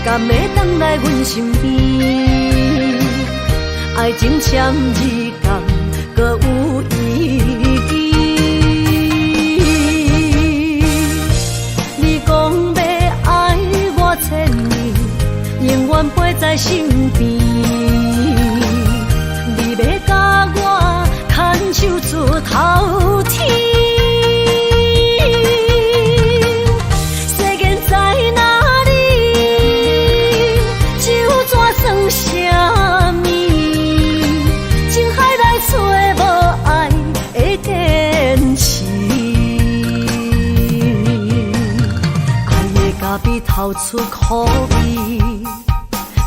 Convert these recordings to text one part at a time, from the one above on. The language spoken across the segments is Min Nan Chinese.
敢會轉來阮身邊？愛情簽字敢閣有意義？你講欲愛我千年，永遠陪在身邊。你欲佮我牽手出頭天。世間在哪裡？這怎算啥物？情海內找無愛的堅持，愛的咖啡透出苦味，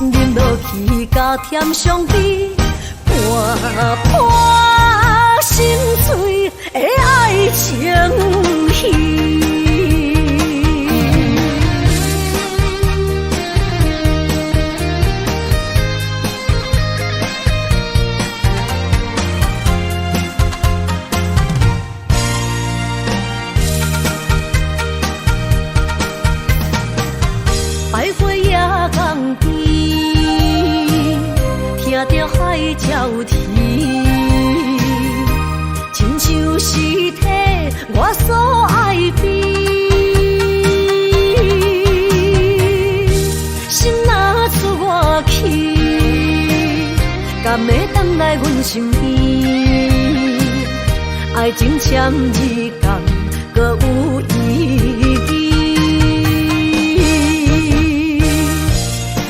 啉落去加添傷悲，看破心碎的愛情戲。百花野江邊，聽著海鳥啼，親像是替我所愛悲。心若出外去，敢會轉來阮身邊？愛情簽字敢閣有意義？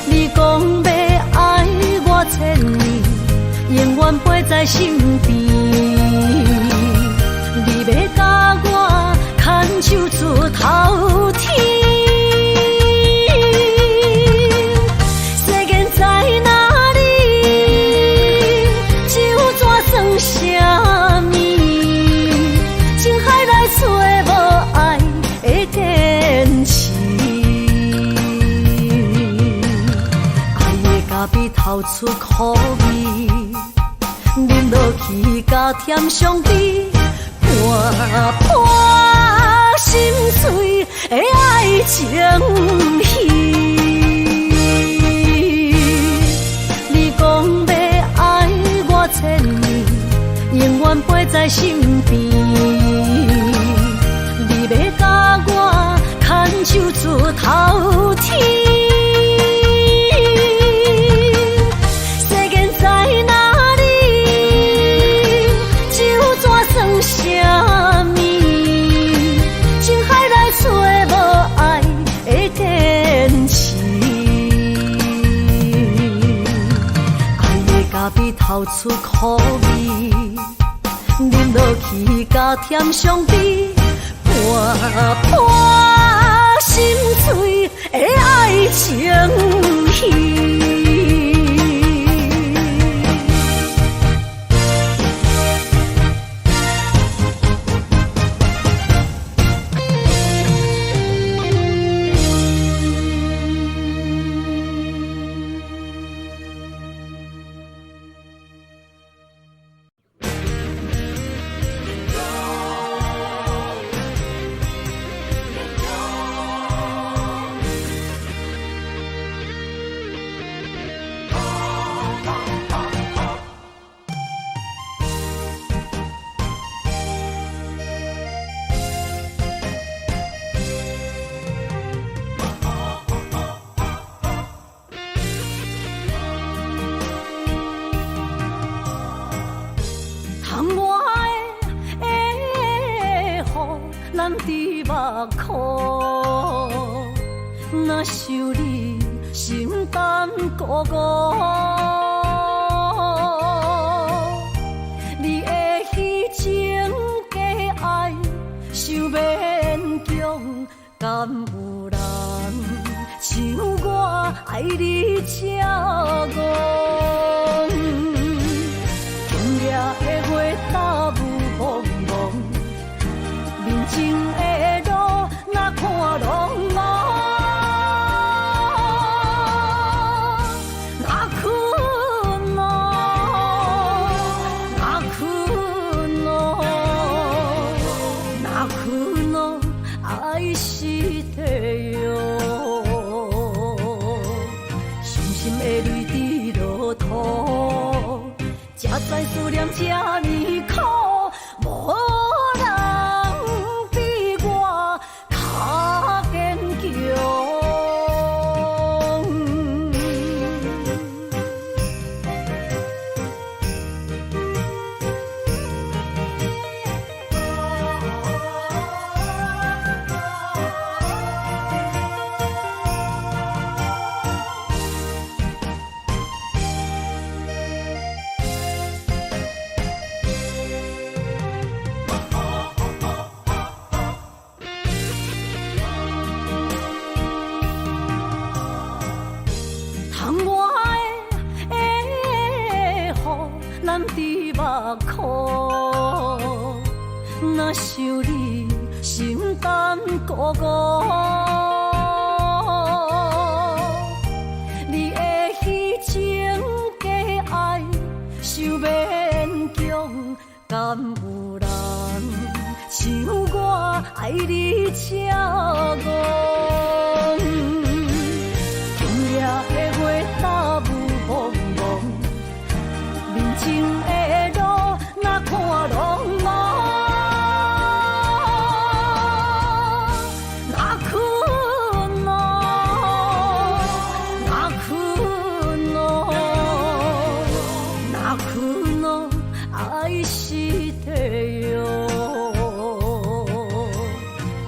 你講欲愛我千年，永遠陪在身邊。你欲佮我牽手出頭天。世間在哪裡？這怎算啥物？情海內找無愛的堅持，愛的咖啡透出苦味，啉落去加添傷悲，看破心碎的愛情戲。你講欲愛我千年，永遠陪在身邊。你欲佮我牽手出頭天。世間在哪裡？這怎算啥物？情海內找無愛的堅持，愛的咖啡透出苦味，啉落去加添傷悲，看破心碎的愛情戲。窗外的雨淋伫目眶，若想你心胆孤孤。你的虚情假愛傷勉強，敢有人像我愛你這戇？今夜的月大霧濛濛，面前的路若看挵暝。若困哦，若困哦，若困哦，愛してよ。才知思念這呢苦，無人比我較堅強。窗外的雨淋伫目眶，若想你心胆孤孤。你的虚情假愛伤勉強，敢有人像我愛你這戇？今夜的月罩霧濛濛，面前的路若看挵蒙，若困哦，若困哦，若困哦，愛してよ。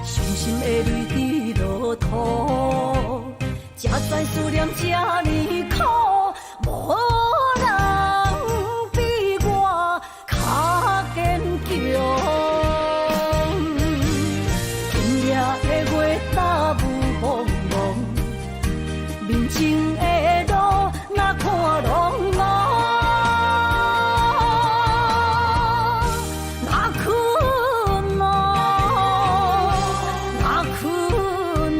傷心的淚滴落土，才知思念這呢苦，無人比我較堅強。今夜的月罩霧濛濛，面前的路若看挵蒙，若困哦，若困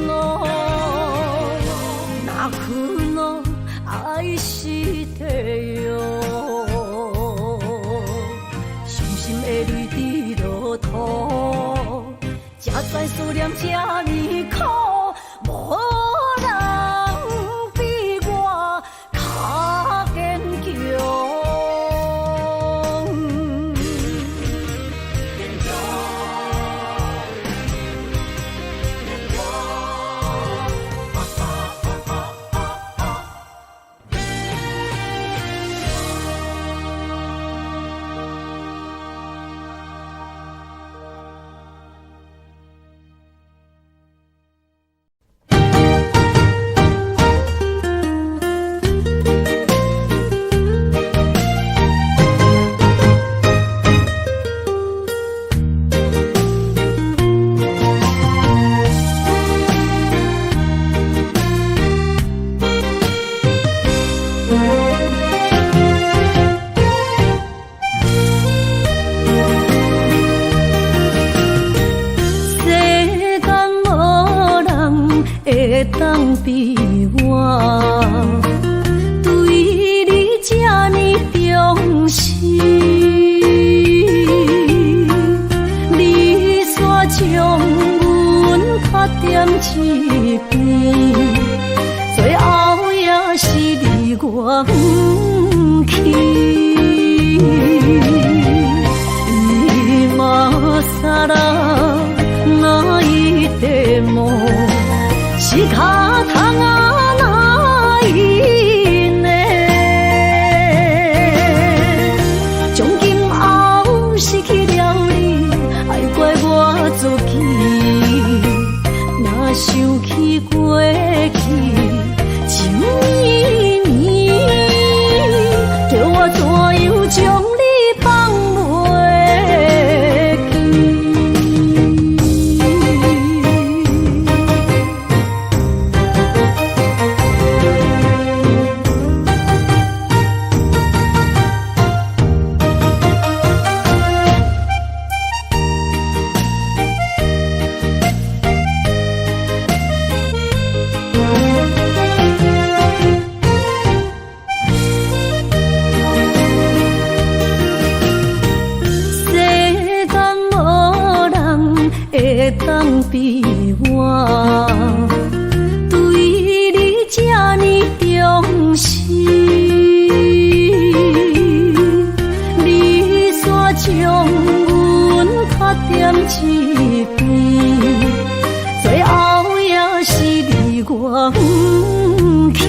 哦，若困哦，愛してよ。傷心的淚滴落土，才知思念這呢苦，無人比我較堅強。世間無人會當比我，對你這呢忠心。你煞將阮拍踮一邊，最後也是離我遠去。今更泣いても仕方がないね。從今後失去了你，愛怪我自己。若想起過去情綿綿，叫我怎樣將你放袂記？遠去。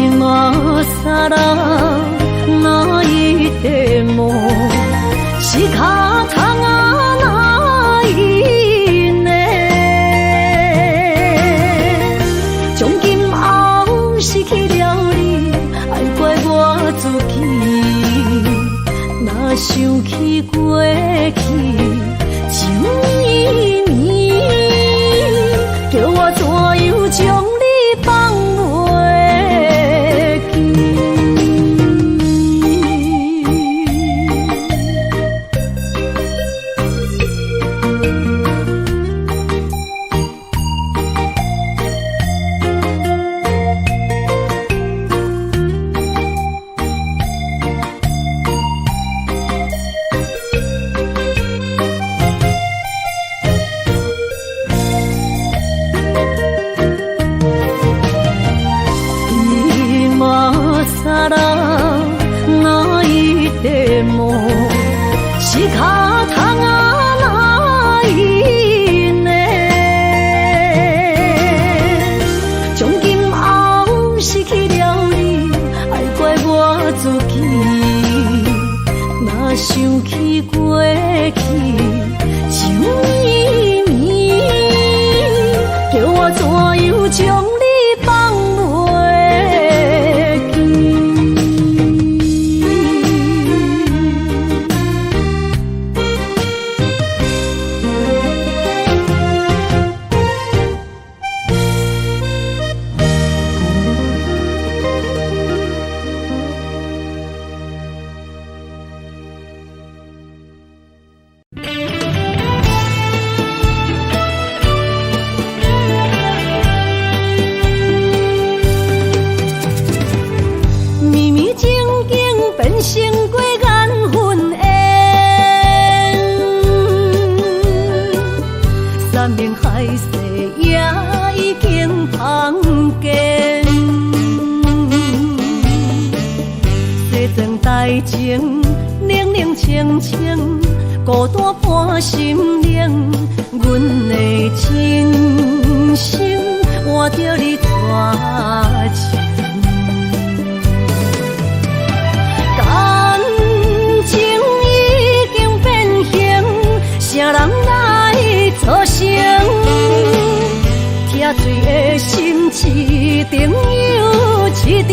今さら泣いても仕方がないね。從今後失去了你，愛怪我自己。若想起過去，情綿綿，叫我怎樣將你放袂記？今さら泣いても仕方がないね。從今後失去了你，愛怪我自己。若想起過去，情綿綿，叫我怎樣將你放袂記？绵绵情景變成過緣分緣，山盟海誓也已經芳見。西裝大情，冷冷清清，孤單伴心靈。阮的真心換著你逝情。感情已經變形，誰人來做成？拆碎的心一重又一重，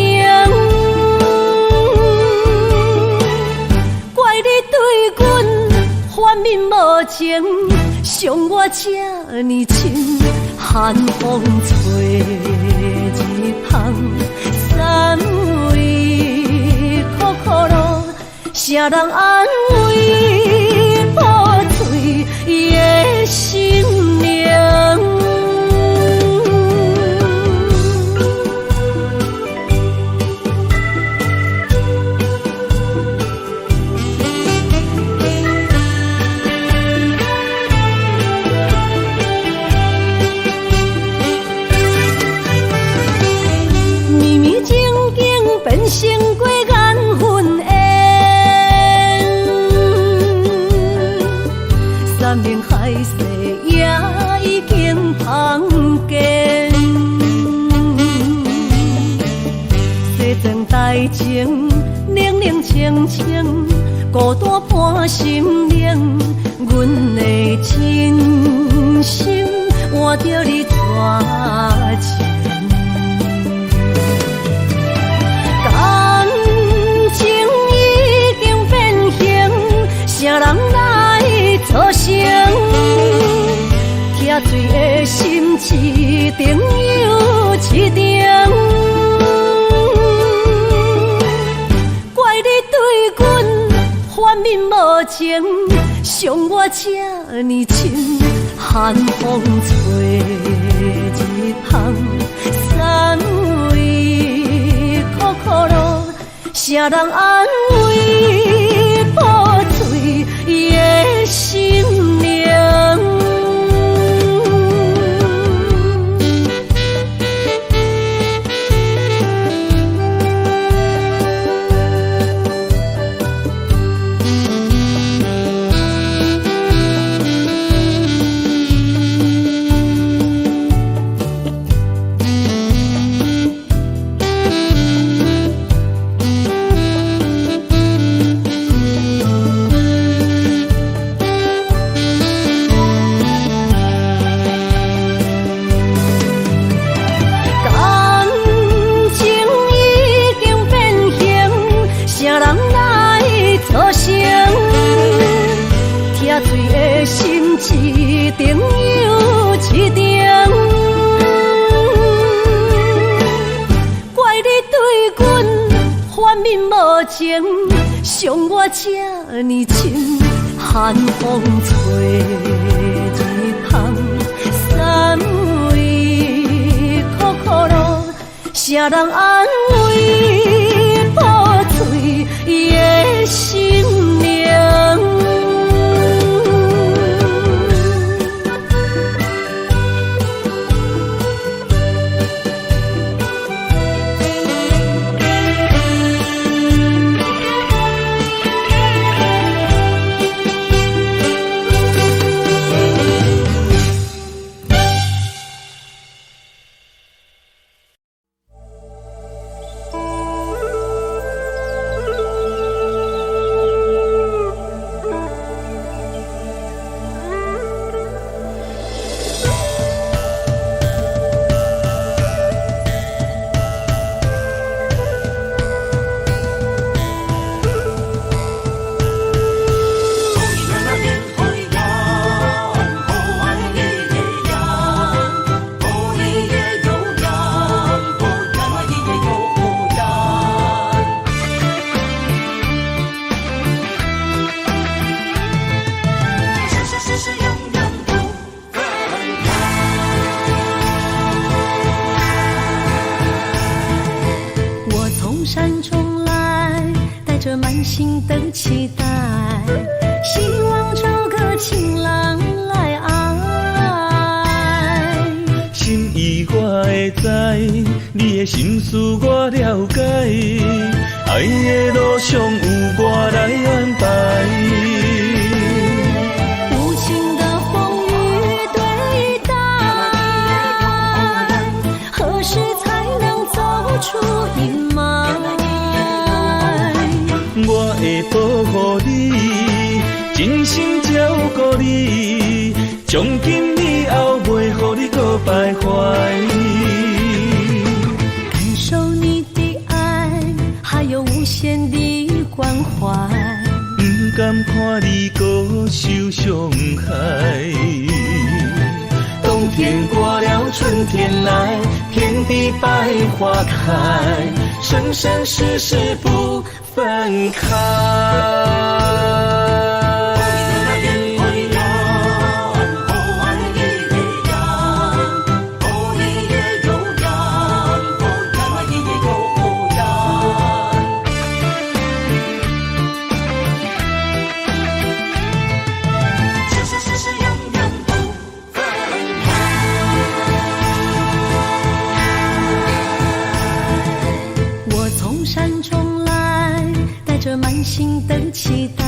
怪你對阮反面無情，傷我這呢深。寒風吹日芳，三位苦苦路，誰人安慰破碎的心靈？绵綿情景變成過緣分緣，山盟海誓也已經芳見。西裝大情，冷冷清清，孤單伴心靈。阮的真心換著你逝情。感情已經變形，誰人來做成？拆碎的心一重又一重，怪你對阮反面無情，傷我這呢深。寒風吹日芳，三位苦苦路，誰人安慰破碎的心靈？情，傷我這呢深。寒風吹日芳，寒い心，誰人安慰破碎的心靈？我從山中來，帶著滿心的期待，希望找個情郎來愛。心意我會知，你的心思我了解，愛的路上有我來安排。無情的風雨對待，何時才能走出陰霾？我會保護你，真心照顧你，從今以後袂予你閣徘徊。感受你的愛，還有無限的關懷。毋甘看你閣受傷害。冬天過了，春天來，遍地百花開，生生世世不分開。我從山中來，帶著滿心的期待，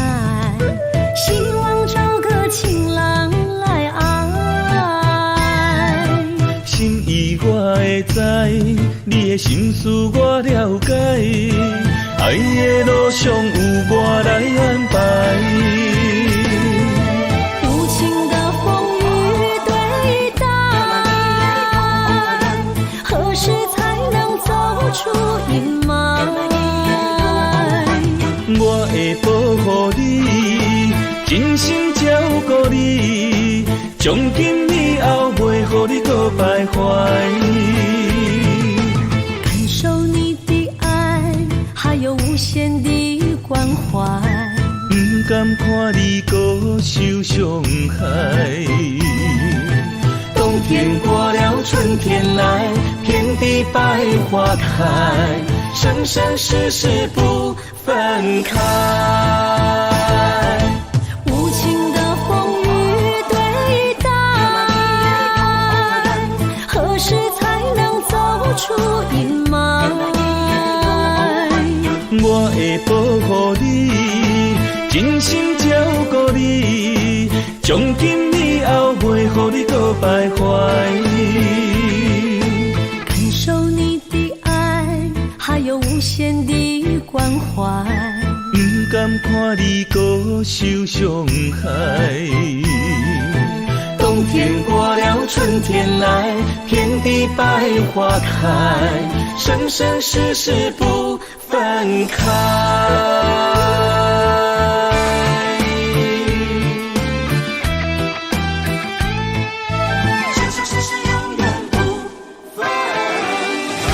希望找個情郎來愛。心意我會知，你的心思我了解，愛的路上有我來安排。無情的風雨對待，何時才能走出陰霾？我會保護你，真心照顧你，從今以後袂予你閣徘徊。感受你的愛，還有無限的關懷。毋甘看你閣受傷害。冬天過了，春天來，遍地百花開，生生世世不分開。無情的風雨對待，何時才能走出陰霾？我會保護你，真心照顧你，從今以後袂予你閣徘徊。感受你的愛，還有無限的關懷。毋甘看你閣受傷害。冬天過了，春天來，遍地百花開，生生世世不分開。生生世世永遠不分開。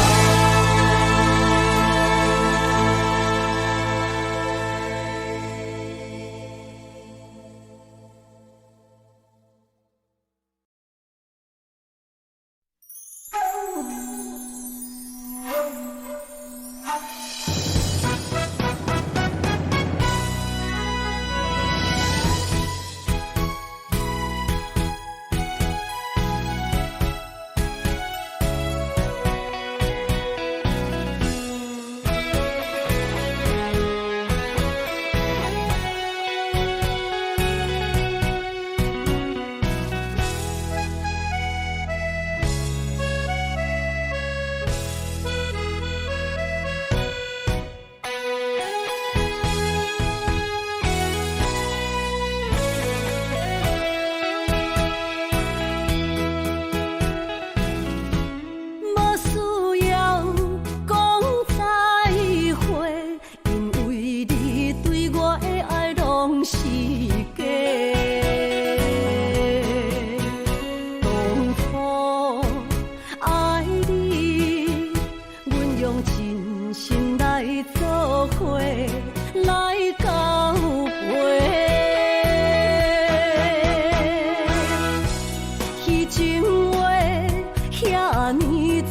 爾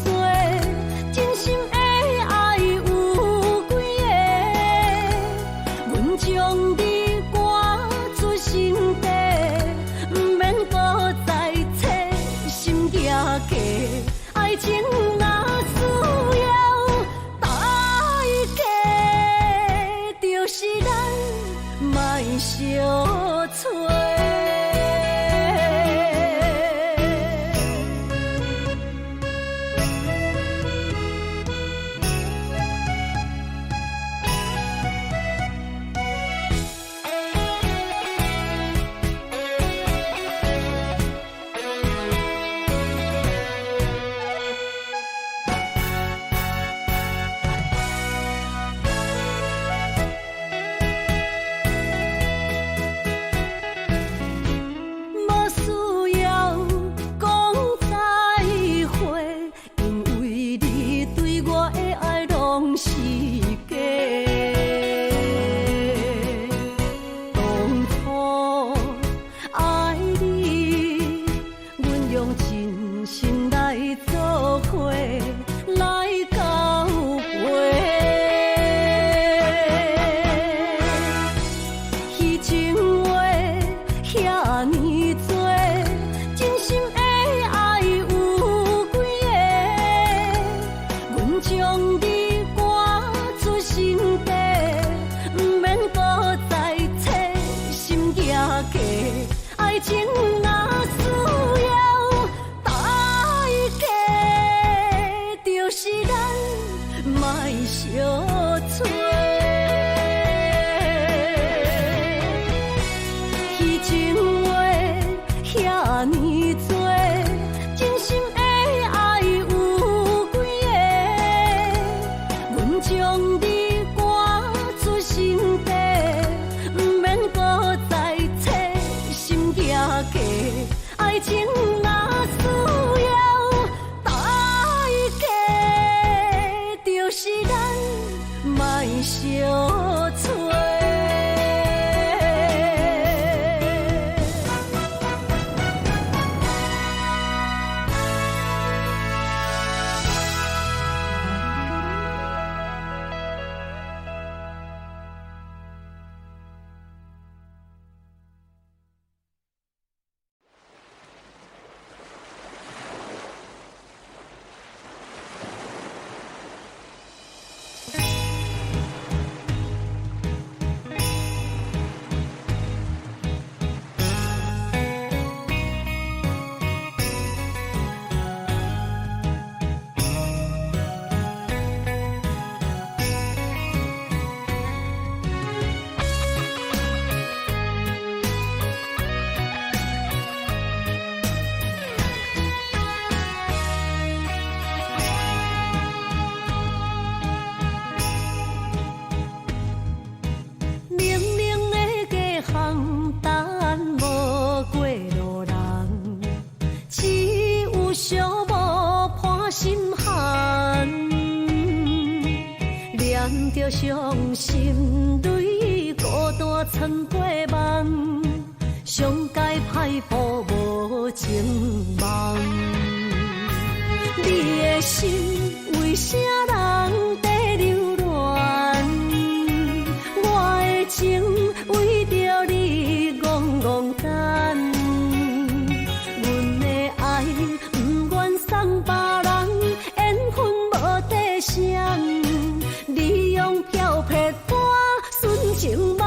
多，真心的愛有幾个？阮將你趕出心底，毋免閣再切心舉家。愛情若需要代價，就是咱莫相揣。無需要講再會，因為你對我的愛攏是假。當初愛你，阮用真心來做伙，來交陪。彼情話遐爾多，真心的愛有幾个？阮將你趕出心底，毋免閣再切心舉家。愛情若需要代價，就是咱莫相揣。彼情話遐爾多，真心的愛有幾个？阮將你趕出心底，毋免閣再切心舉家。愛情若需要代價，就是咱莫相揣。冷冷的街巷等無過路人，只有寂寞伴心寒。念著傷心淚，孤單藏過夢，上佳歹報無情夢。你的心為啥人在留戀？我的情為著你戇戇等，阮的愛毋願送別人，緣分無底線，你用飄撇伴純情夢，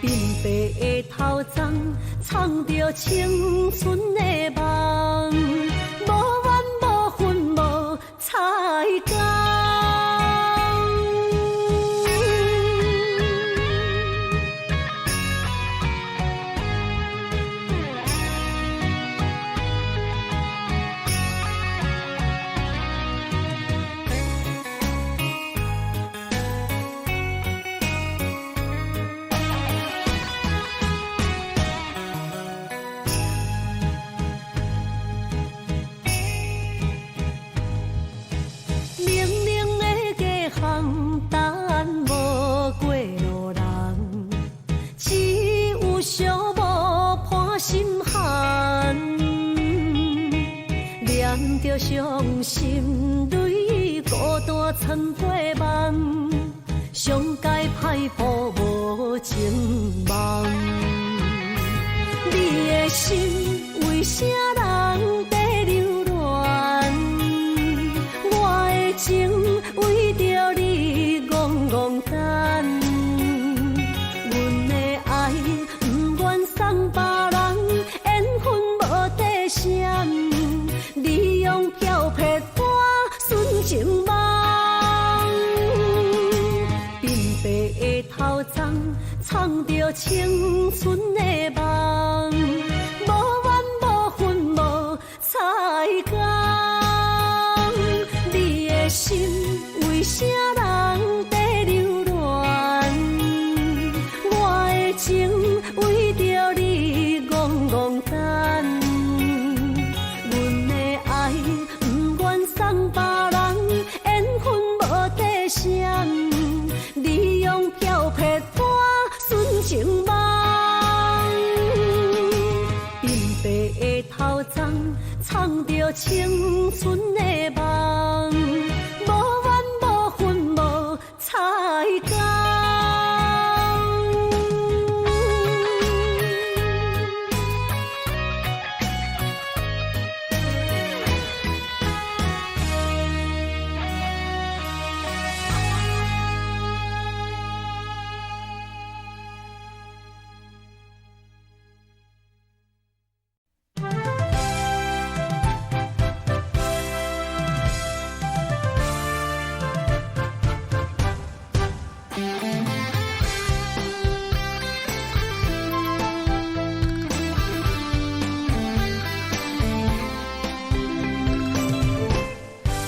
鬢白的頭鬃，藏著青春的夢，無怨無恨無猜工。忍著傷心淚，孤單藏過夢，上佳歹報無情夢。你的心為啥人在留戀？我的情為著你戇戇等。阮的愛毋願送別人，緣分無底線，你用飄撇我純情夢。鬢白的頭鬃，藏著青春的夢，無怨無恨無猜工。你的心為啥人在留戀？我的情為著你戇戇等。阮的愛毋願送別人，緣分無底線，你用飄撇我純情夢。鬢白的頭鬃，藏著青春的夢，無怨無恨無猜工。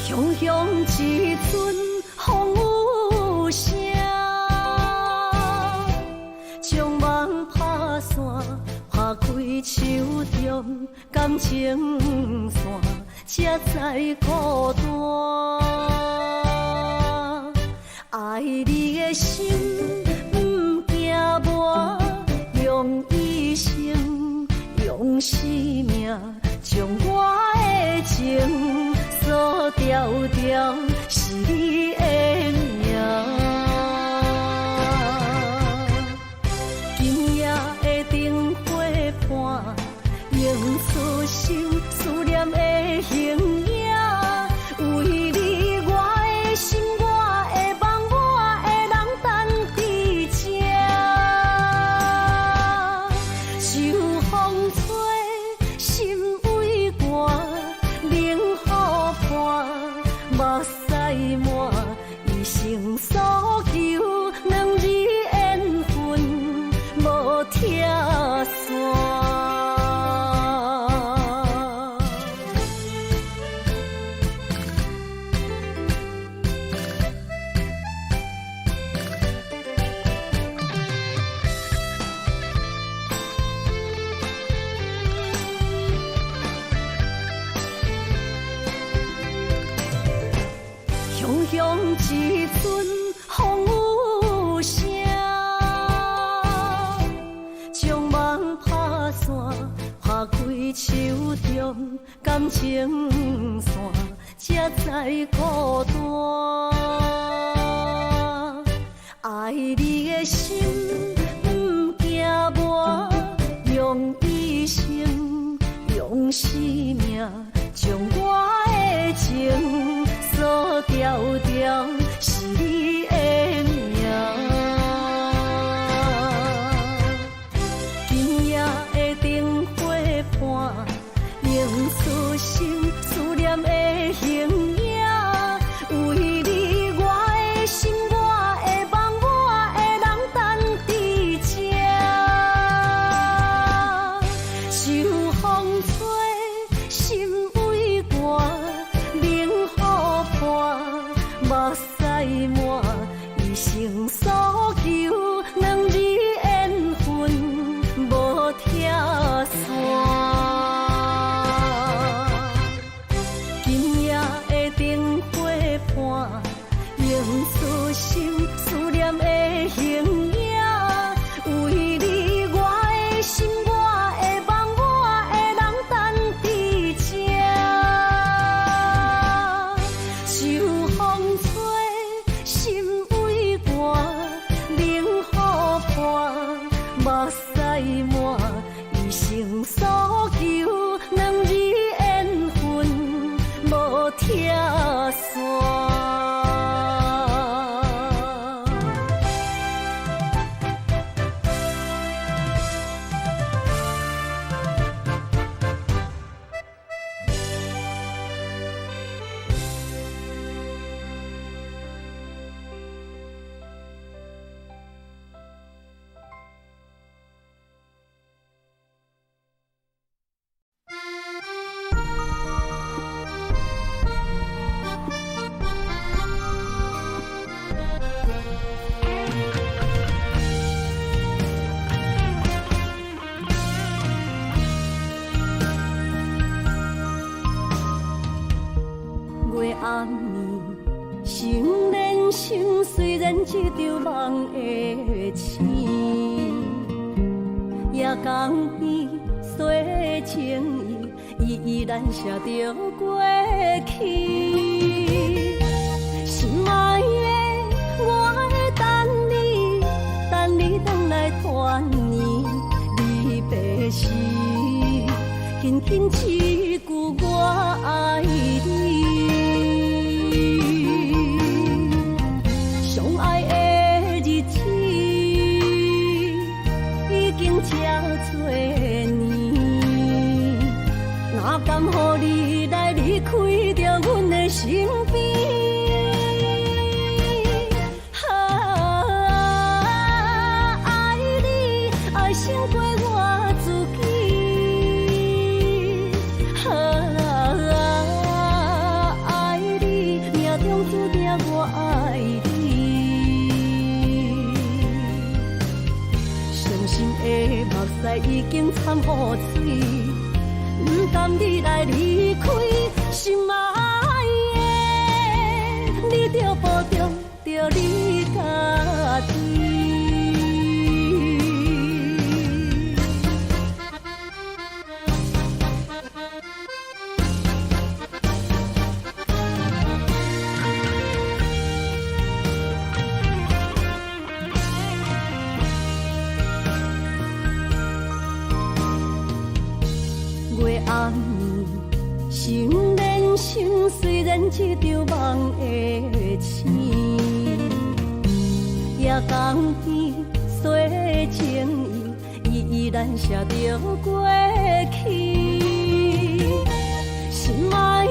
雄雄一陣風雨聲，將夢拍散，拍開手中感情線，才知孤單。愛你的心毋驚磨，用一生用生命，將我的情鎖牢牢，是你的名。今夜的燈火伴，映出心思念的形影。為你我的心，我的夢，我的人等佇這。秋風吹，心畏寒，冷雨伴，目屎滿，一生所求，兩字緣分無拆散。雄雄一陣風雨聲，將夢拍散，拍開手中感情線，才知孤單。愛你的心毋驚磨，用一生用生命，將我的情鎖牢牢，是你的名。今夜的燈火伴，映出心思念的形影。為你我的心，我的夢，我的人等佇這。秋風吹，心畏寒，冷雨伴，目屎滿，然這場夢會醒，夜江邊洗情意，依依難捨著過去。心愛的，我會等你，等你轉來團圓離別時，輕輕一句我愛你。相愛的日子已經這多年，哪甘予你來離開著阮的身邊？啊，愛你愛勝過我自己。啊，愛你命中注定我愛你。傷心的目屎已經摻雨水，不甘你來離開，心愛的，你著保重著你家己。月暗暝，心連心，雖然這場夢會醒，夜江邊洗情意，依依難捨著過去。心愛的，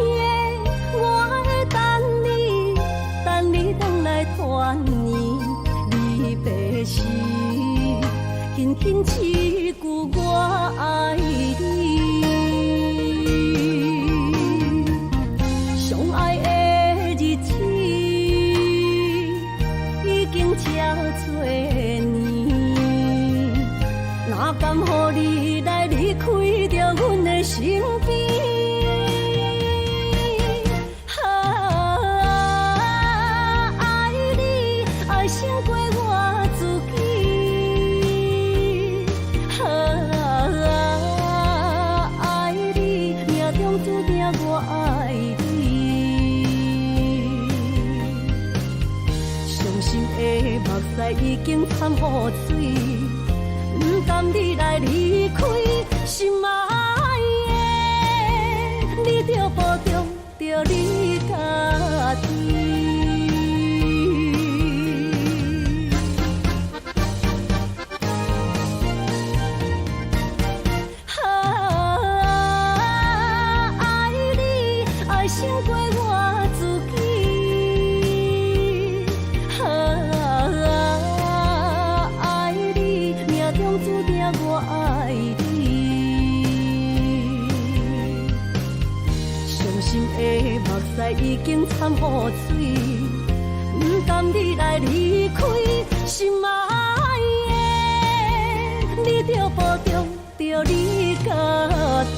我會等你，等你轉來團圓離別時，輕輕一句我愛你。相愛的日子已經這多年，哪甘予你來離開著阮的身邊？啊，愛你愛勝過我自己。啊，愛你命中注定我愛你。傷心的目屎已經摻雨水，不甘你來離開，心愛的，你著保重著你家己。啊，愛你愛勝過我自己。啊，愛你命中注定我愛你。傷心的目屎已經摻雨水，不甘你來離開，心愛的，你著保重著你家己。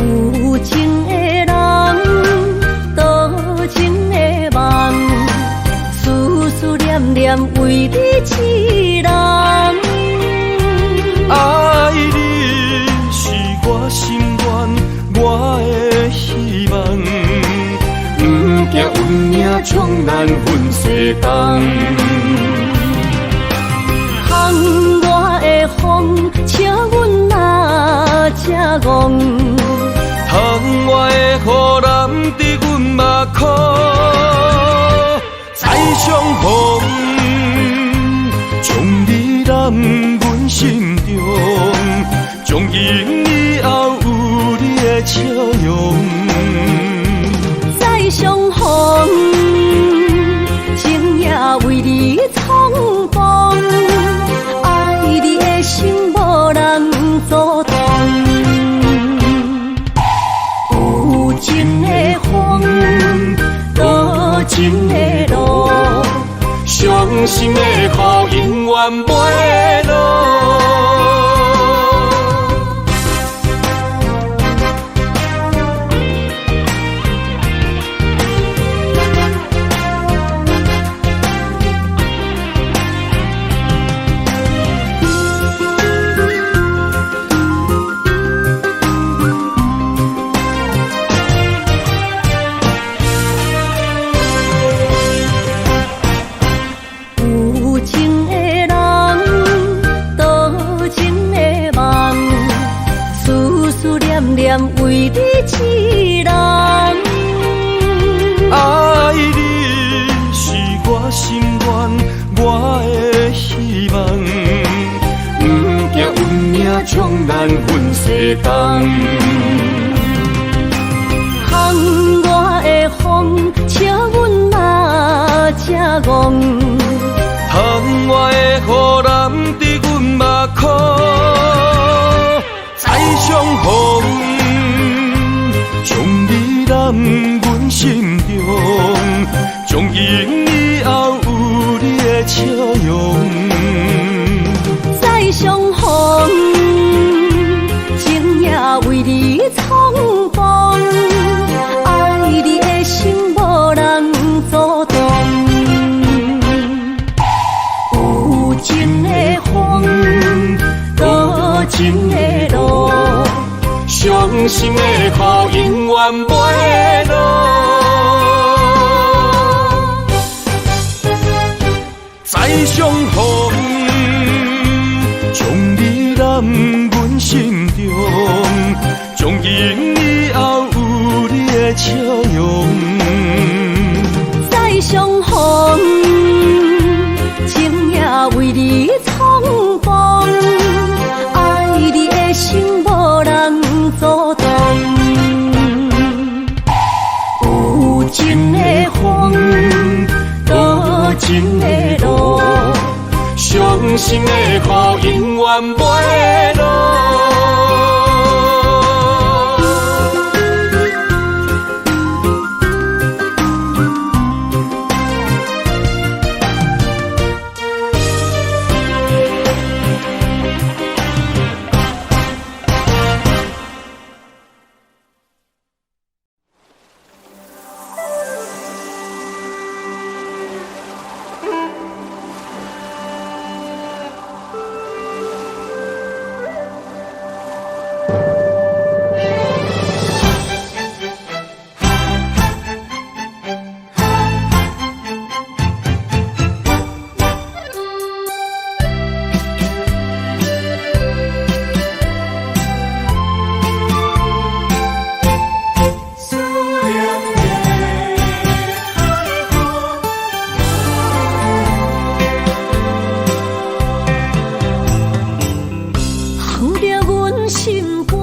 有情的人，多情的夢，思思念念為你一人。愛你是我心願，我的希望。不驚運命將咱分西東。窗外的風，笑阮若這戇。窗外的雨淋得阮目眶再相逢，将你揽阮阮心中，從今以後有你的笑容。再相逢，情也為你重逢，愛你的心無人阻擋。有情的風，多情的路，傷心的雨永遠袂落。有情的人，多情的夢，思思念念為你一人。愛你是我心願，我的希望。不驚運命將咱分西東。烘热的風，笑阮若這戇。窗外的雨淋伫阮目眶，再相逢，將你攬阮心中，從今以後有你的笑容。再相逢，情也為你重逢，愛你的心無人阻擋。有情的風，多情的路，傷心的雨永遠袂落。再相逢，將你攬阮心中，從今以後有你的笑容。再相逢，情也為你重逢，愛你的心無人阻擋。有情的風，多情的路，傷心的雨永遠袂落。烘著阮心肝，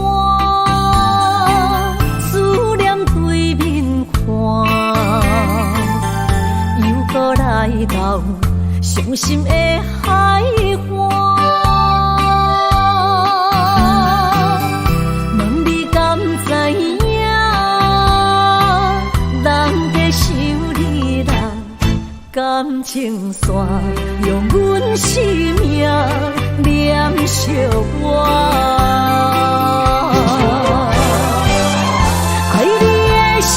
思念對面看，又閣來到傷心的海岸。問你敢知影，人家想你啦，感情線用阮生命連相活。愛你的心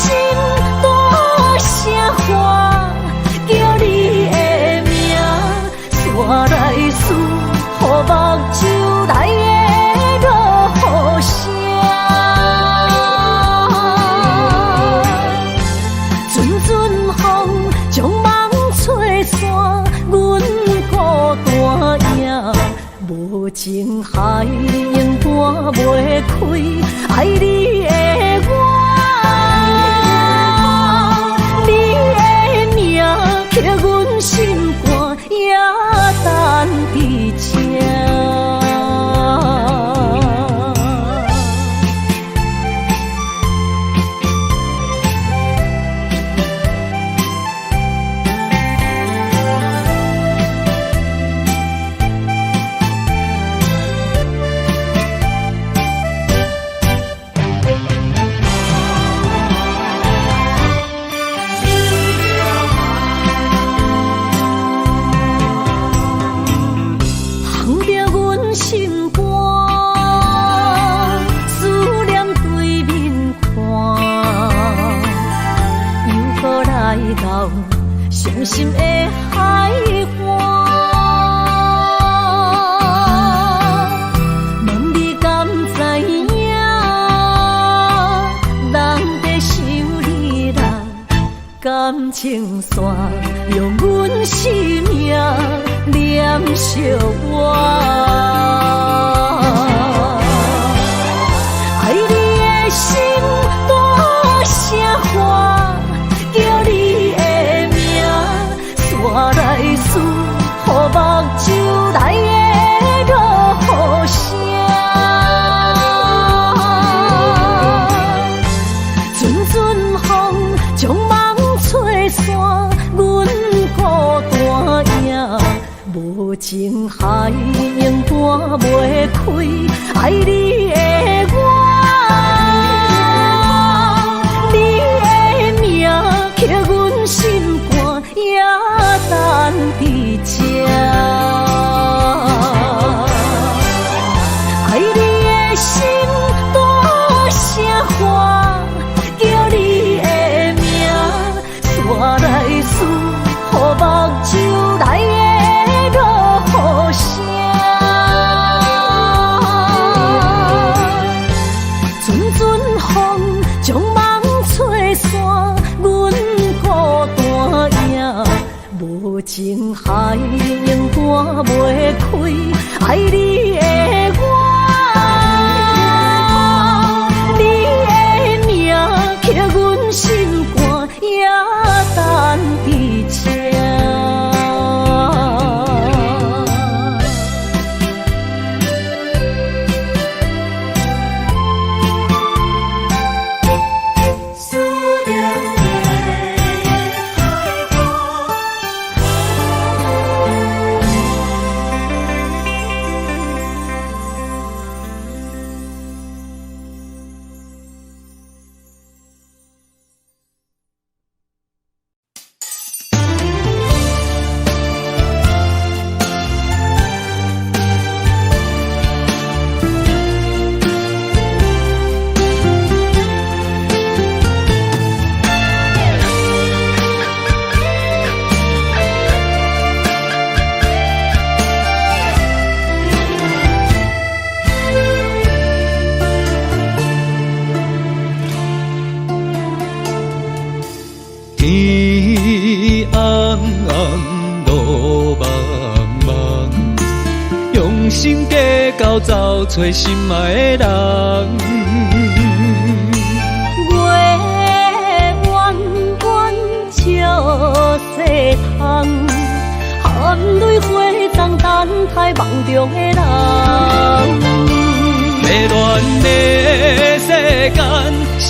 大聲喊，叫你的名，煞來输予目睭內的落雨聲。陣陣風將夢吹散，阮孤單影，無情海永伴無來到傷心的海岸。問你敢知影，人在想你啦，感情線用阮生命連相挽。愛你的心大聲喊，叫你的名，煞來输予目睭內的落雨聲。陣陣風將夢吹散，阮孤單影。無情海永斷袂開，愛你的我，你的名刻阮心肝，也等佇這。愛你的心大聲喊，叫你的名，煞來输予目睭內的落雨聲。陣陣風將夢吹散，阮孤單影。無情海永斷袂開，愛你的我，你的名刻阮心肝，也等佇這。思念的海岸。天暗暗，路茫茫，用心计较走揣心爱的人。月圆圆照世通，含淚花丛等待夢中的人。迷乱的世間，啥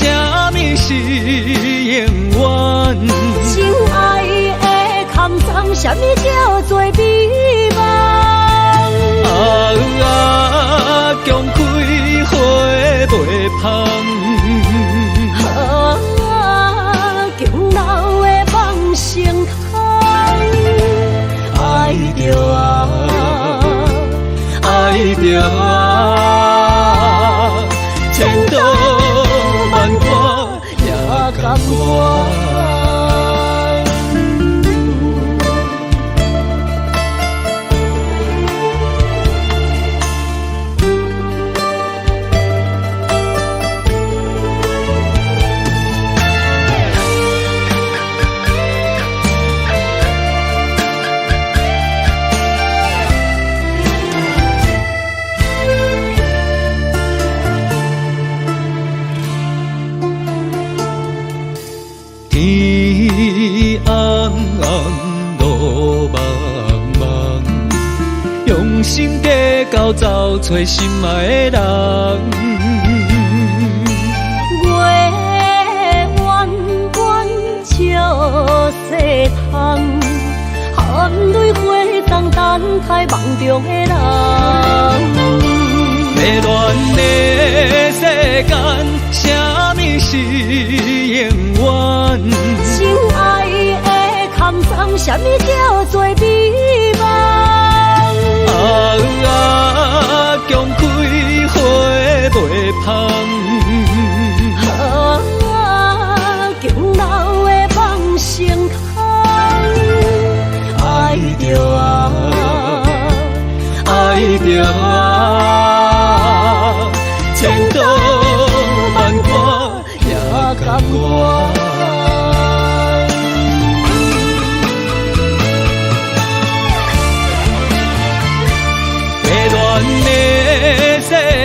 物是永遠？情愛的空藏，啥物叫做美夢？啊啊，強開花袂芳。啊，強留的夢成空。愛著啊，愛著啊，千刀萬割也甘願。天暗暗，路茫茫，用心计較走揣心愛的人。月圓圓照世通，含淚花叢等待夢中的人。迷亂的世間，啥物是永遠？情愛的空藏，啥物叫做美夢？啊啊，強開花袂芳。啊，強留的夢成空。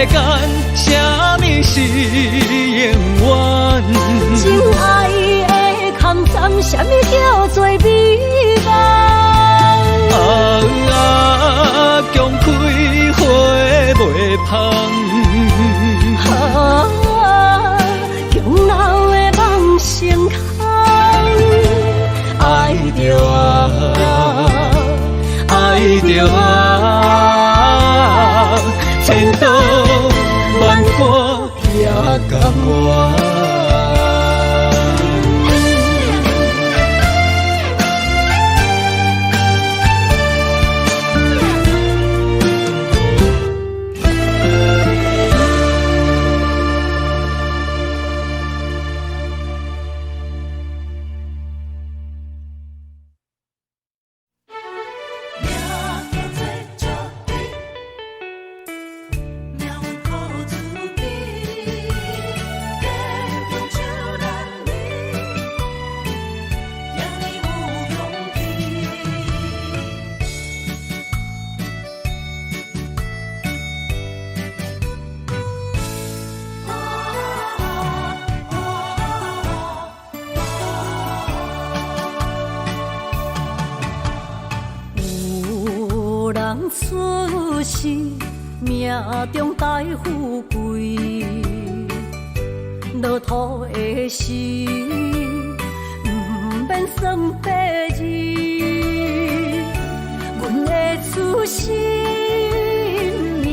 間，啥物是永遠？情愛的空針，啥物叫做美夢？啊啊，強開花袂芳。啊，強留的夢成空。愛著啊，愛著啊，千刀萬割也甘願。命叫做石猪，命运靠自己，坚强就难离，赢你有勇气。有人出世命中帶富貴，落土的時毋免算八字。阮的出身命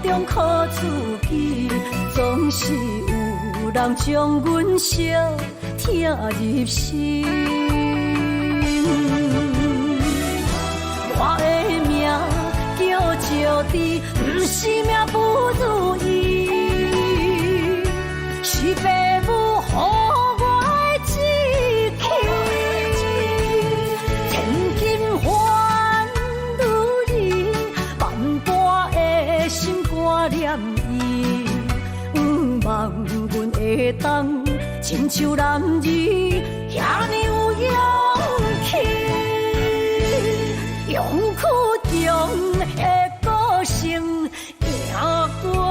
中靠自己，總是有人將阮相疼入心。我的命叫石豬，毋是命不如意，是父母予我的志氣。千金換女兒，萬般的心肝念伊。毋望阮會當親像男兒，遐爾有勇氣。勇氣中的個性贏過淚。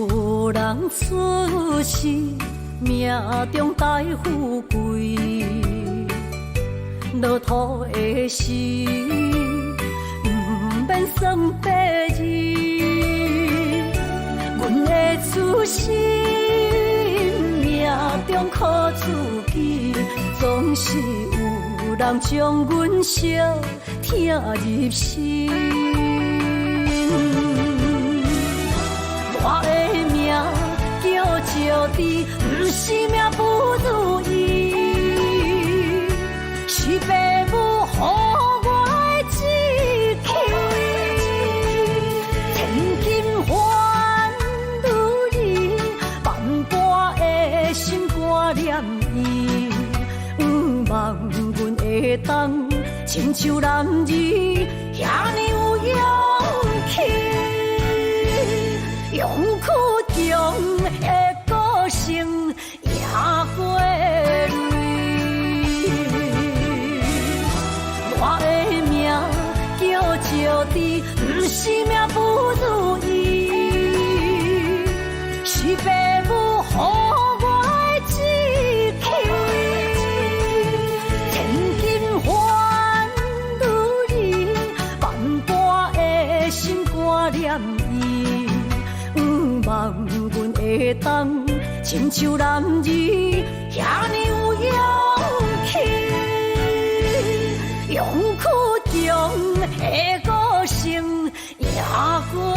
有人出世命中帶富貴，落土的時毋免算八字。阮的出身命中靠自己，總是有人將阮相疼入心。我的命叫石豬，毋是命不如意，是父母予我的志氣。千金換女兒，萬般的心肝念伊。毋望阮會當親像男兒，遐爾有勇氣。勇氣中的個性贏過淚。我的命叫石豬，毋是命不如意，是父母予我的志氣。千金換女兒，萬般的心肝念伊。毋望阮會當親像男兒，遐爾有勇氣。勇氣中的個性贏過淚。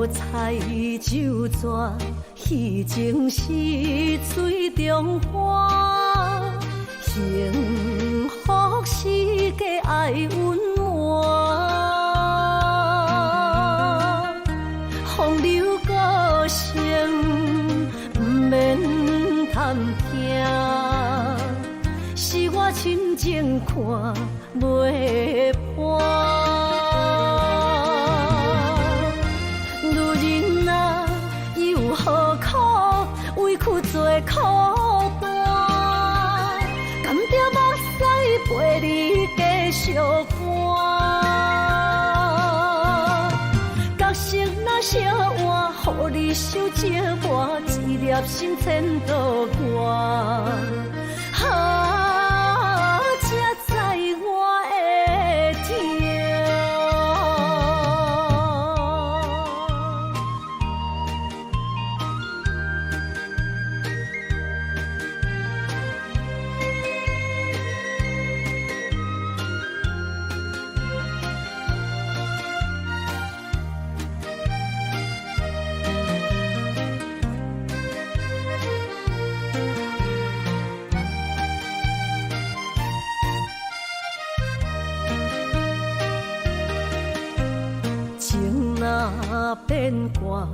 彩酒逝，彼情是水中花。幸福是假愛隱瞞，風流歌聲毋免探聽，是我深情看袂破。女人啊，又何苦委屈做苦單？甘著目屎陪你继续汗。角色若相换，予你受折磨，一粒心千度寒。啊，才知我的痛。情若变卦，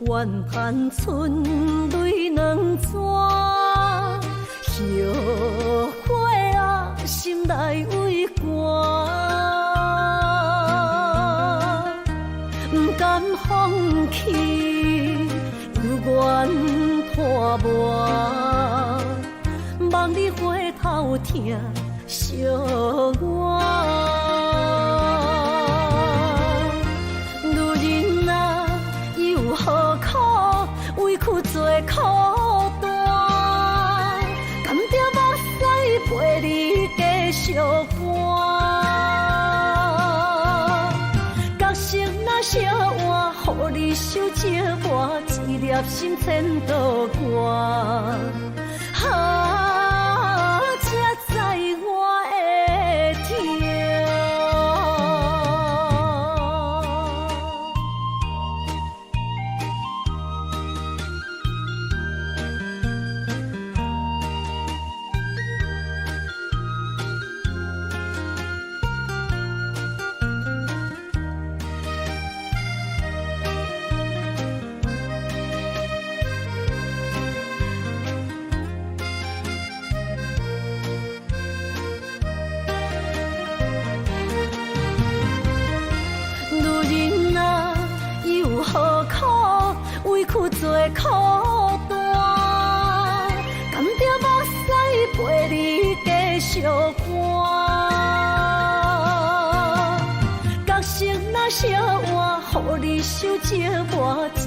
怨叹春泪两逝。后悔啊，心内畏寒，不甘放弃，犹原拖磨，望你回頭疼惜我。女人啊，又何苦委屈做苦單？甘著目屎陪你繼續汗。角色若相換，予你受折磨，一粒心千度寒。啊，才知我的痛。女人啊，又何苦委屈做苦單？甘著目屎陪你繼續汗。角色若相換，予你受折磨，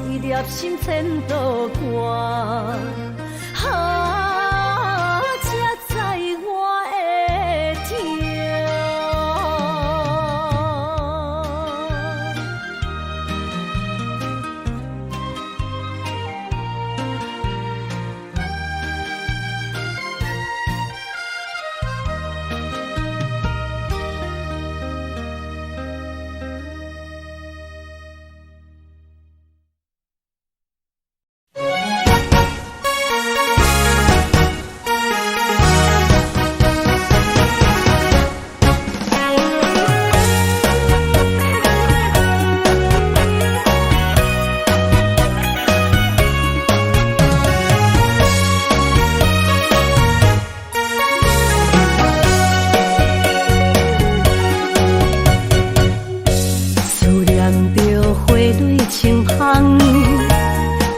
一粒心千度寒。啊，才知我的痛。思念著花蕊清芳，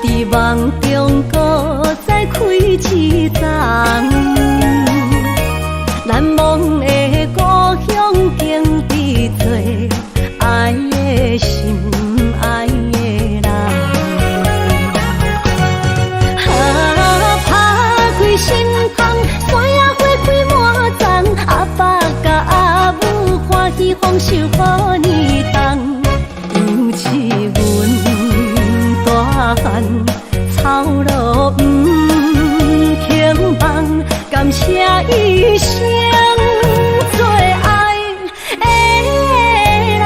佇夢中閣再開一叢。難忘的故鄉景致多，愛的心，愛的人。啊，拍開心窗，山野花開滿叢，阿爸佮阿母歡喜豐收好年冬。尤其阮大漢，操勞毋肯放，感謝一生最愛的人。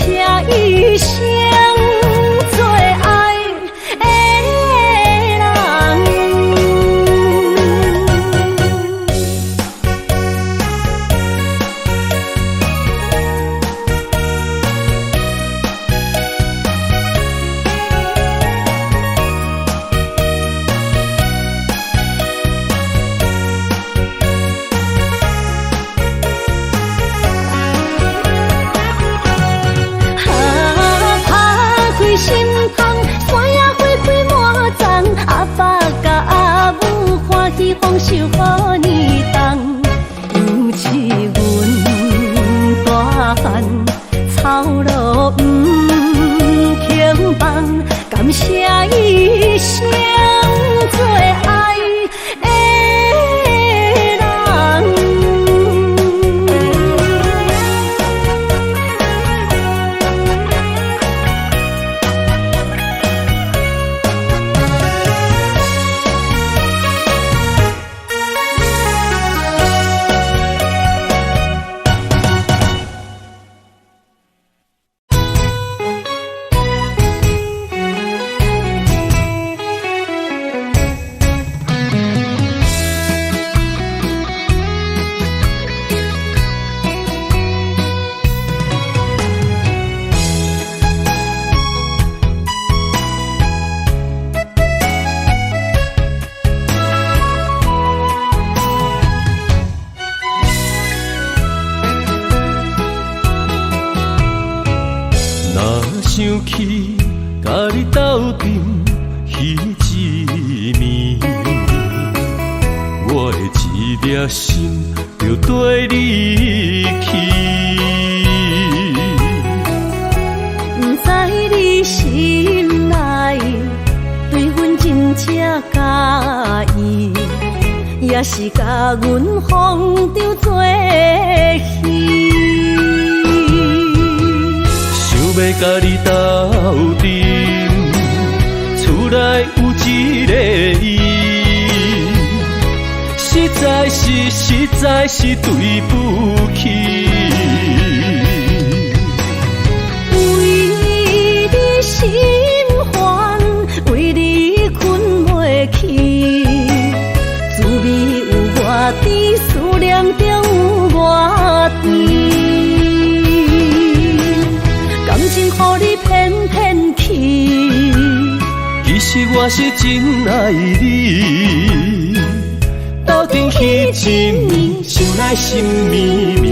謝醫生最愛的人。啊，拍開心窗，山野花開滿叢，阿爸佮阿母歡喜豐收好年冬。尤其阮大漢，操勞毋肯放，感謝醫生最愛的人。若想起佮你鬥陣彼一暝，我的一粒心就綴你去。毋知你心內對阮真正佮意，抑是共阮風中做戲。想欲佮你鬥陣，厝內有一个伊，實在是對不起。為你心煩，為你睏袂去，滋味有偌甜，思念中有偌甜。感情予你騙騙去，其實我是真愛你，鬥陣彼一暝，想來心綿綿。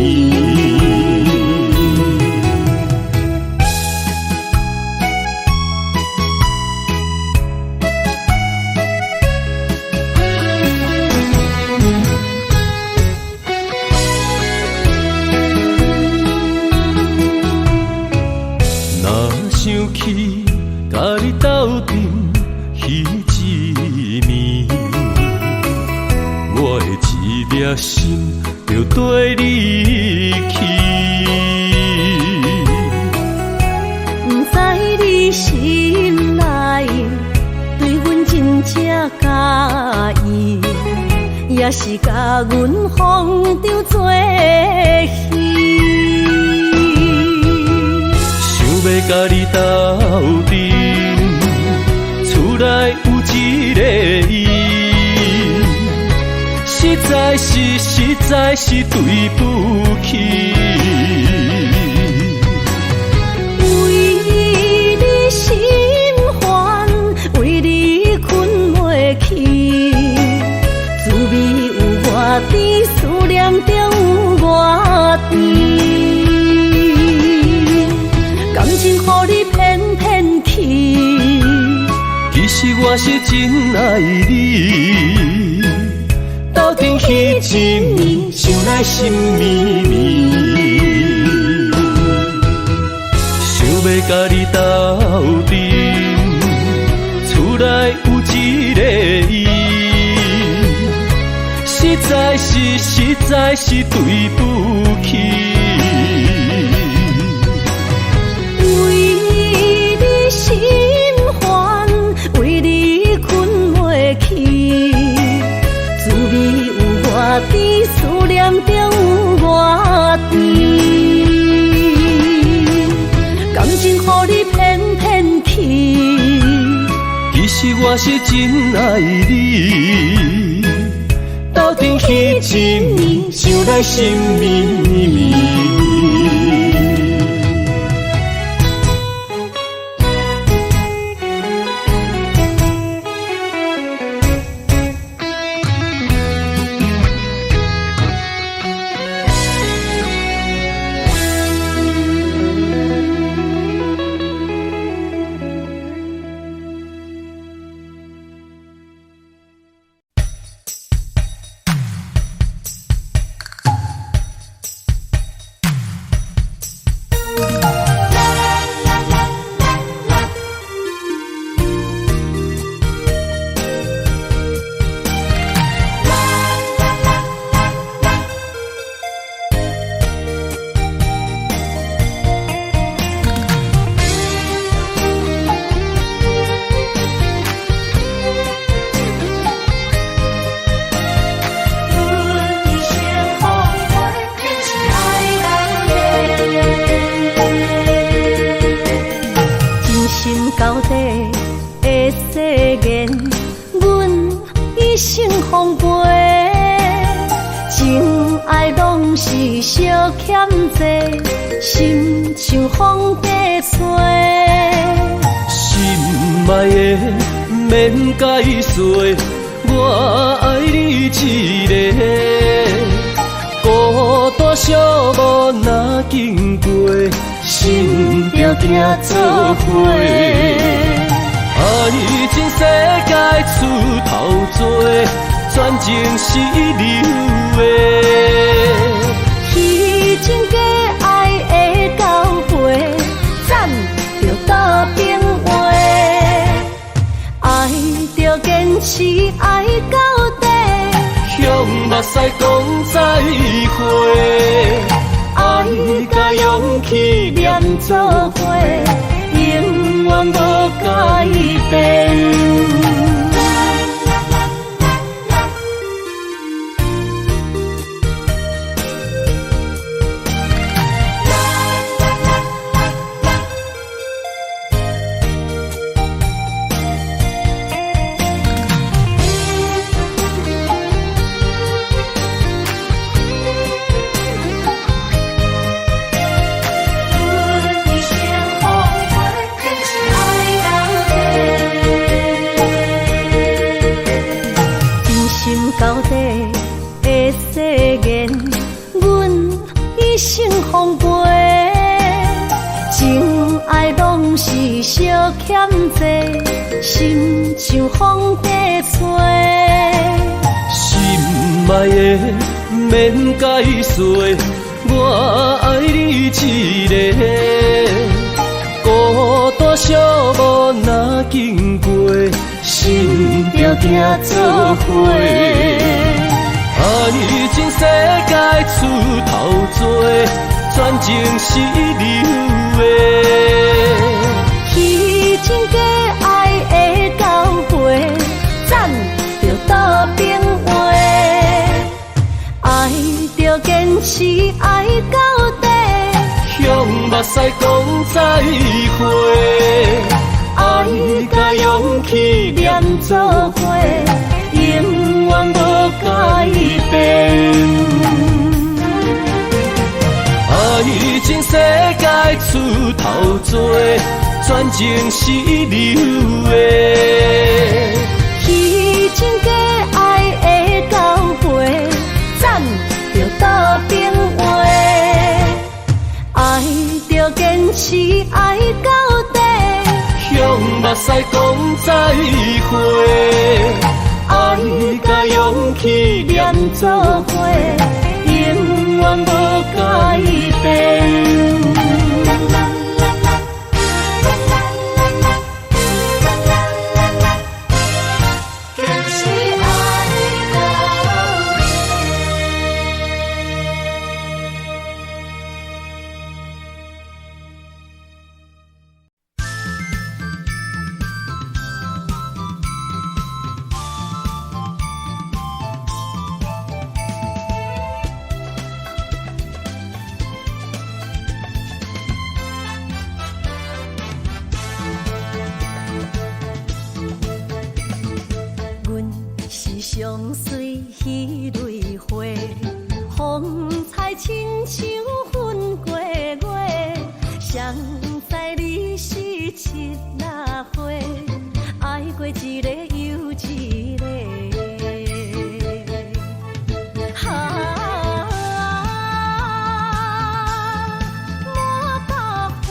若想起佮你鬥陣彼一暝，我的一粒心就綴你去。毋知你心內對阮真正佮意，抑是共阮風中做戲。想欲佮你鬥陣，厝內有一个伊，實在是對不起。為你心煩，為你睏袂去，滋味有偌甜，思念中有偌甜。感情予你騙騙去，其實我是真愛你，鬥陣彼一暝，想來心綿綿。想欲佮你鬥陣，厝內有一个伊，實在是對不起。為你心煩，為你睏袂去，滋味有偌甜，思念中有偌甜。我是真愛你，鬥陣彼一暝，想來心綿綿。我愛你一個，孤單寂寞若經過，心就行做伙。愛情世界出頭多，全情是流的。虛情假愛的交陪，欉著倒邊話，愛著堅持愛到底，向目屎講再會，愛佮勇氣連做伙，永遠無改變。心像風在吹，心愛的免解說，我愛你一個，孤單寂寞若經過，心就行做伙。愛情世界出頭多，全情是流的。虛情假愛的交陪，欉著倒邊話，愛著堅持愛到底，向目屎講再會，愛佮勇氣連做伙，永遠無改變。愛情世界出頭多，全情是流的。虛情假愛的交陪，欉著倒邊話，愛著堅持愛到底，向目屎講再會，愛佮勇氣連做伙，永遠無改變。上媠彼蕊花，風采親像粉過月。誰知你是七仔花，愛過一个又一个。啊，滿腹花，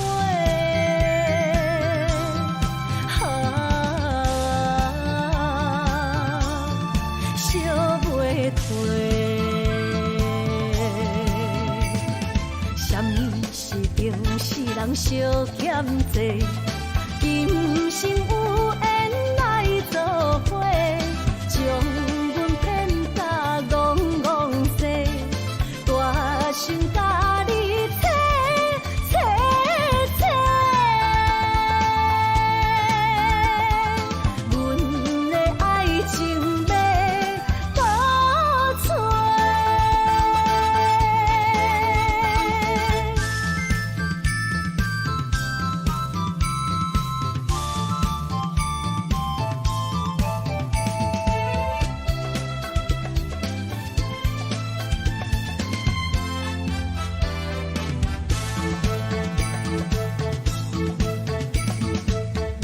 啊，燒袂褪。啥物是情死人相欠債？今生有緣來做伙，將阮騙甲戇戇踅，大心共你切切切。阮的愛情欲倒揣。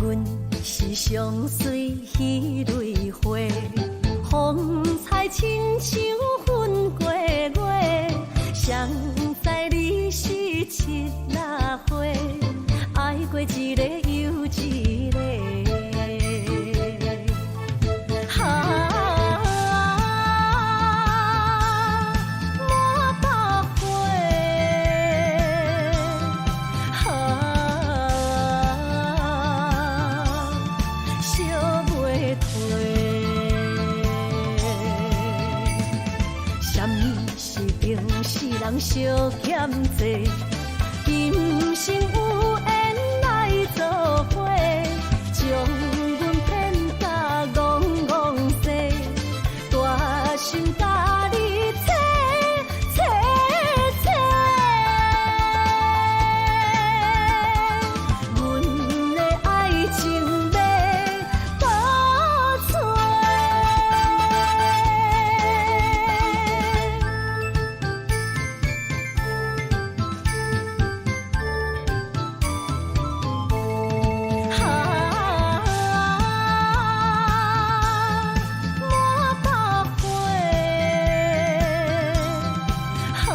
阮是上媠彼蕊花，風采親像粉過月。誰知你是七仔花，愛過一个又一個。啊，滿腹花，啊，燒袂褪。啥物是情死人相欠債？今生有緣來做伙，將阮騙甲戇戇踅，大心共你切切切。阮的愛情欲倒揣。啊，滿腹花，啊，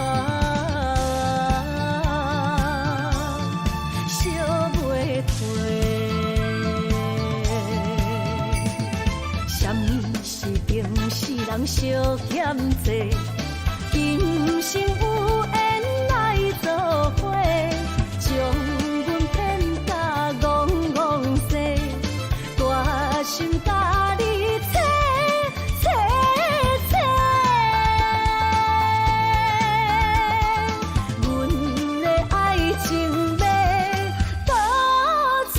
燒袂褪。啥物是情死人相欠債？今生有緣來做伙，將阮騙甲戇戇踅，大心共你切切切。阮的愛情欲倒揣。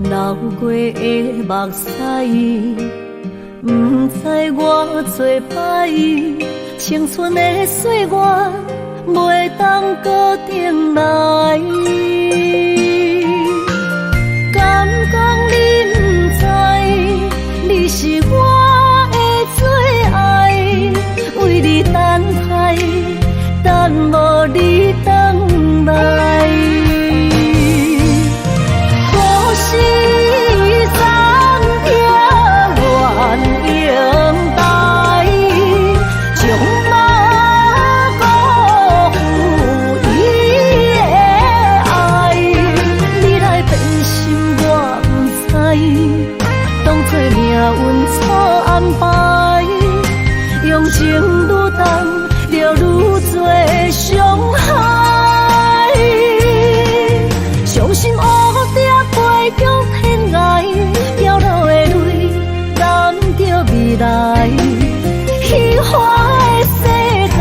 流過的目屎，毋知偌濟擺，青春的歲月袂當閣轉來。敢講你毋知，你是我的最愛，為你等待，等無你轉來。故事三聽鸳鸯台，將馬辜負伊的愛。運錯安排，用情愈重，就愈濟傷害。傷心烏蝶飛向天涯，飄落的淚染著未來。虛幻的世界，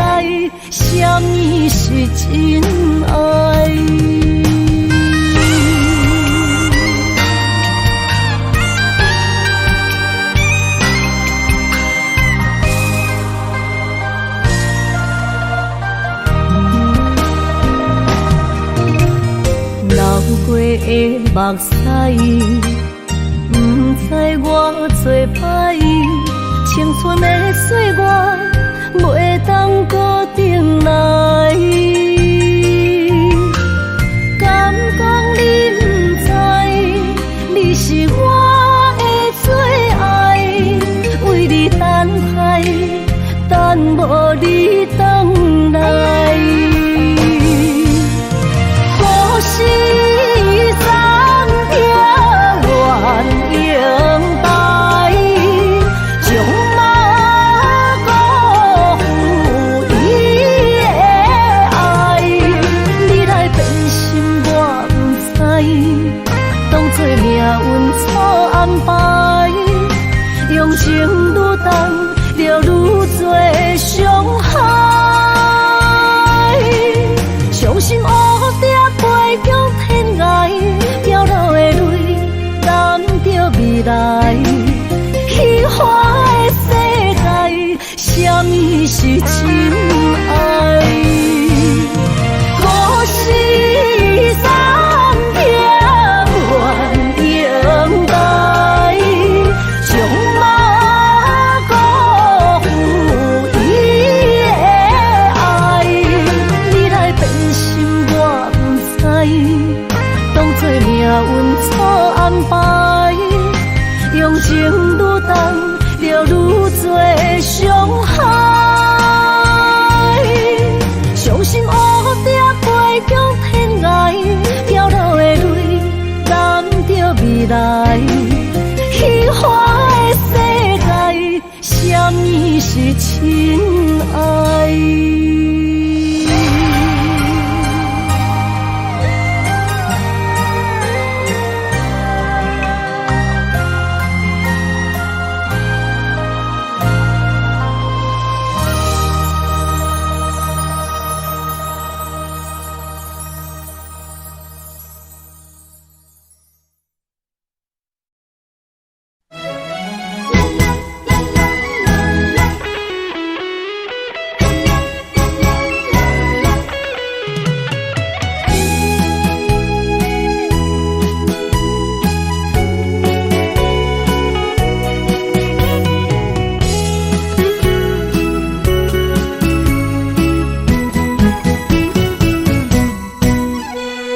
啥物是真愛？流過的目屎，毋知我做歹，青春的歲月袂當閣轉來。敢講你毋知，你是我的最愛，為你等待，等無你轉來。故事残片鸳鸯台，將馬辜負伊的愛。你來變心我毋知，當作命運錯安排，用情愈重，就愈濟傷害。傷心烏蝶飛向天涯，飄落的淚染著未來。虛幻的世界，啥物是真愛？故事殘片鸳鸯台，將馬辜負伊的愛。你來變心我毋知，當作命運錯安排，用情愈重，就愈濟傷害。傷心烏蝶飛向天涯，飄落的淚染著未來。虛幻的世界，啥物是真愛？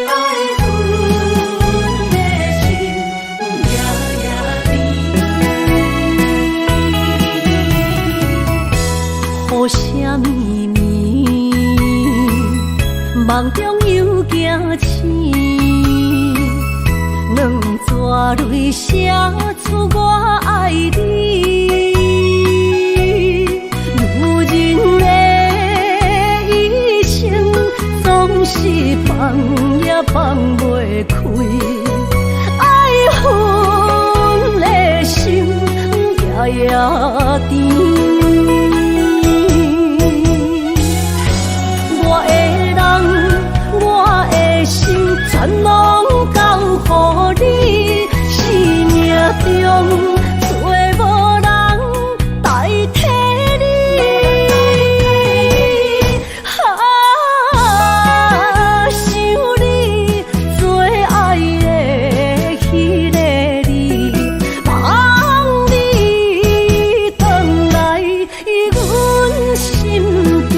愛阮的心夜夜甜。雨声绵绵，夢中又驚醒，兩撮淚寫出我愛你。女人的一生總是放也放袂開，愛恨的心夜夜甜。我的人，我的心，全攏交予你。生命中找無人代替你。啊，想你最愛的彼個你，望你轉來阮身邊。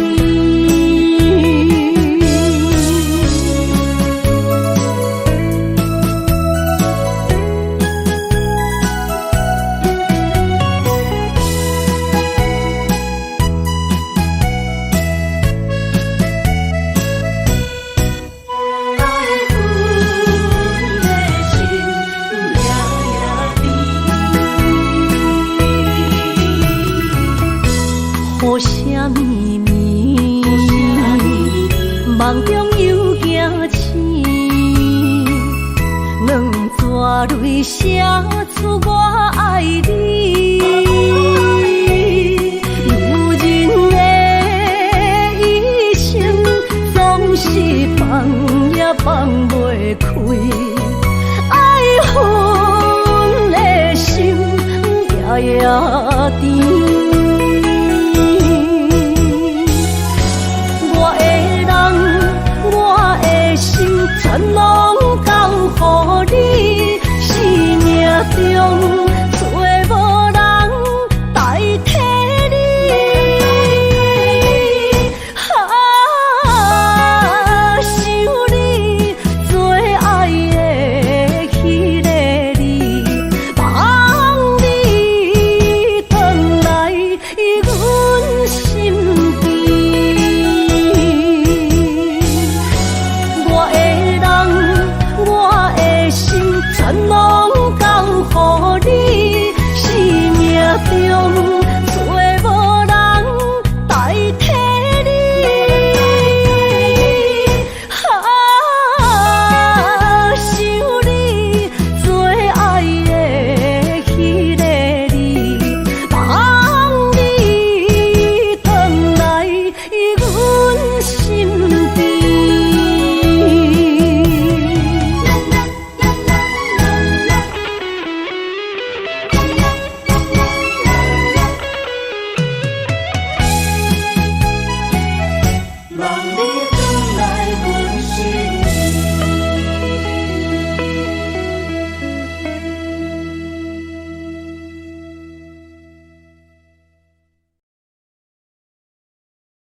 無啥物暝，夢中又驚醒，兩逝淚寫出我愛你。女人的一生總是放也放袂開，愛恨的心夜夜甜。我的人，我的心，全攏交予你，生命中